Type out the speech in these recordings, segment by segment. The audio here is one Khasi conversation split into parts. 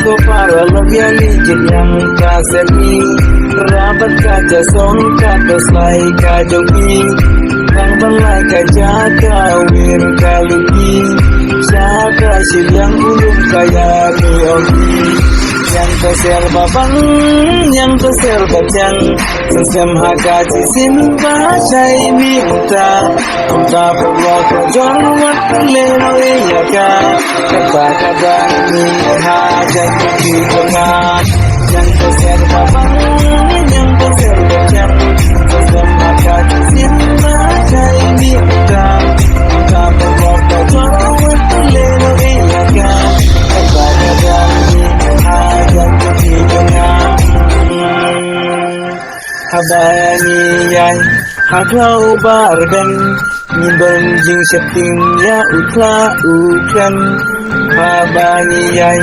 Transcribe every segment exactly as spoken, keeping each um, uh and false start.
Ko para lok ïa li jin yang ka seli. Rabat ka ja song ka to slai ka jong i. Nang ban lai ka ja ka wir ka luki. Sha ka shiliang ulung ka ïa mi ong i. Yang to ser ba bang, yang to ser ba jang. Sem ha ka jisim ba shai mi uta. Kumta pyrlok jong wat le no ïa ka. Kata kata ni ha jang ki jong nga. Yang to ser ba bang, yang to ser ba jang. Sem ha ka jisim ba shai mi uta. Kumta pyrlok jong wat le no ïa ka. Kata kata ni ha jang ki jong nga. Haba ngi ïai ha khlaw ba rbeng, ngi don jingsheptieng ïa u khla u khlem. Haba ngi ïai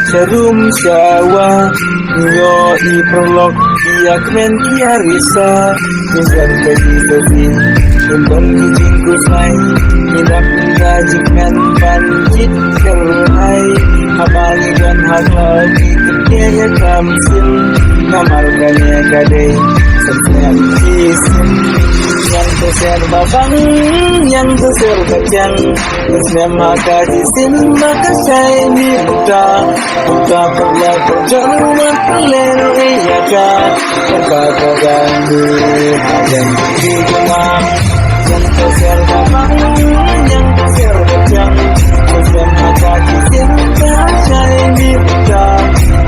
sha rum sha wa, ngi ïohi paralok ki ïa kmen ki ïa risa. Ngi don ka jingsngewsih, ngi don ki jingkhuslai, ngi dap ka jingkmen ban jied kyrhai. Haba ngi don ha khlaw ki kyntien ïa ka mynsiem. Namar kane ka dei sa snem jisim. Yang to ser ba bang, yang to ser ba jang. Snem ha ka jisim ba ka shai mi uta. Uta pyrlok jong wat le no ïa ka. Ka ka ka ni ha jang ki jong nga. Yang to ser ba bang, yang to ser ba jang. Snem ha ka jisim ba shai mi uta.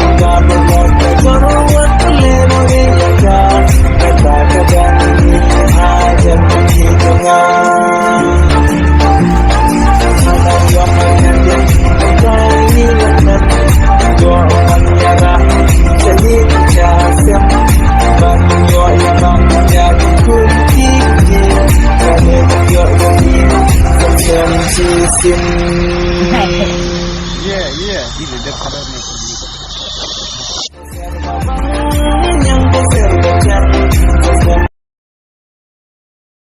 Uta pyrlok jong wat le no ïa ka. Kata kata ni ha jang ki jong nga. Yeah, yeah.